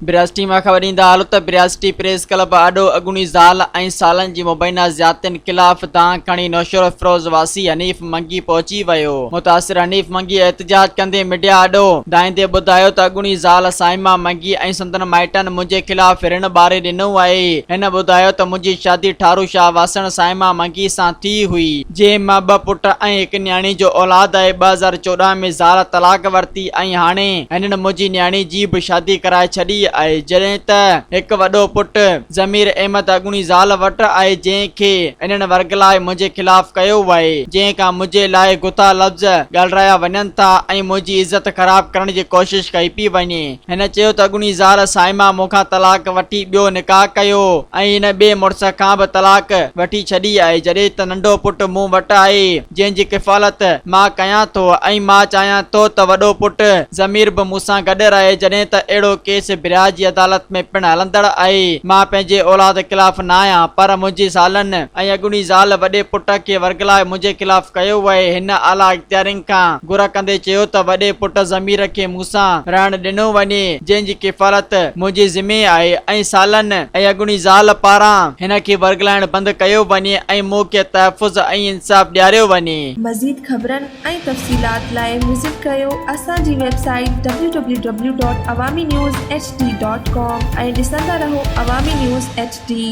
برياسٽي مان خبر ڏيندا هلو ته برياسٽي پريس ڪلب آڏو اڳوڻي زال ۽ سالن جي مبينا زيادتين خلاف دانهن کڻي نوشهروفيروز واسي حنيف منگي پهچي ويو. متاثر حنيف منگي احتجاج ڪندي ميڊيا آڏو دانهيندي ٻڌايو ته اڳوڻي زال صائمه منگي ۽ سندن مائٽن منهنجي خلاف رڻ ٻاري ڏنو آهي. هن ٻڌايو ته منهنجي شادي ٺارو شاهه واسڻ صائمه منگي سان ٿي هئي. جنهن مان ٻه پٽ ۽ هڪ نياڻي جو اولاد آهي، 2014 ۾ زال طلاق ورتي ۽ هاڻي هنن منهنجي نياڻي جي به شادي ڪرائي ڇڏي آهي، جڏهن ته هڪ وڏو پٽ ضمير احمد اڳوڻي زال وٽ آهي، جنهن کي هنن ورغلائي منهنجي خلاف ڪيو آهي، جنهن کان منهنجي لاء گٿا لفظ ڳالهرايا وڃن ٿا ۽ منهنجي عزت خراب ڪرڻ جي ڪوشش ڪئي پئي وڃي. هن چيو ته اڳوڻي زال صائمه مون کان طلاق وٺي ٻيو نڪاح ڪيو ۽ هن ٻئي مڙس کان به طلاق وٺي ڇڏي آهي جڏهن ته ننڍو پٽ مون وٽ آهي جنهن جي ڪفالت مان ڪيان ٿو ۽ مان چاهيان ٿو ته وڏو پٽ ضمير به مون سان گڏ رهي جڏهن ته اهڙو ڪيس برياج جي عدالت ۾ پڻ هلندڙ آهي مان پنهنجي اولاد خلاف ناهيان پر منهنجي زالن ۽ اڳوڻي زال وڏي پٽ کي ورغلائي منهنجي خلاف ڪيو آهي هن اعليٰ اختيارين کان گهر ڪندي چيو ته وڏي پٽ ضمير کي مون سان رهڻ ڏنو وڃي جنهن جي ڪفالت منهنجي ذمي آهي ۽ سالن ۽ اڳوڻي زال پاران هن کي ورغلائڻ بند ڪيو وڃي ۽ مون کي تحفظ ۽ انصاف ڏياريو وڃي. مزيد خبرن ۽ تفصيلات لاء وزٽ ڪريو اسان جي website W W W dot Awami news H D dot com ۽ ڏسندا رهو عوامي نيوز ايڇ ڊي.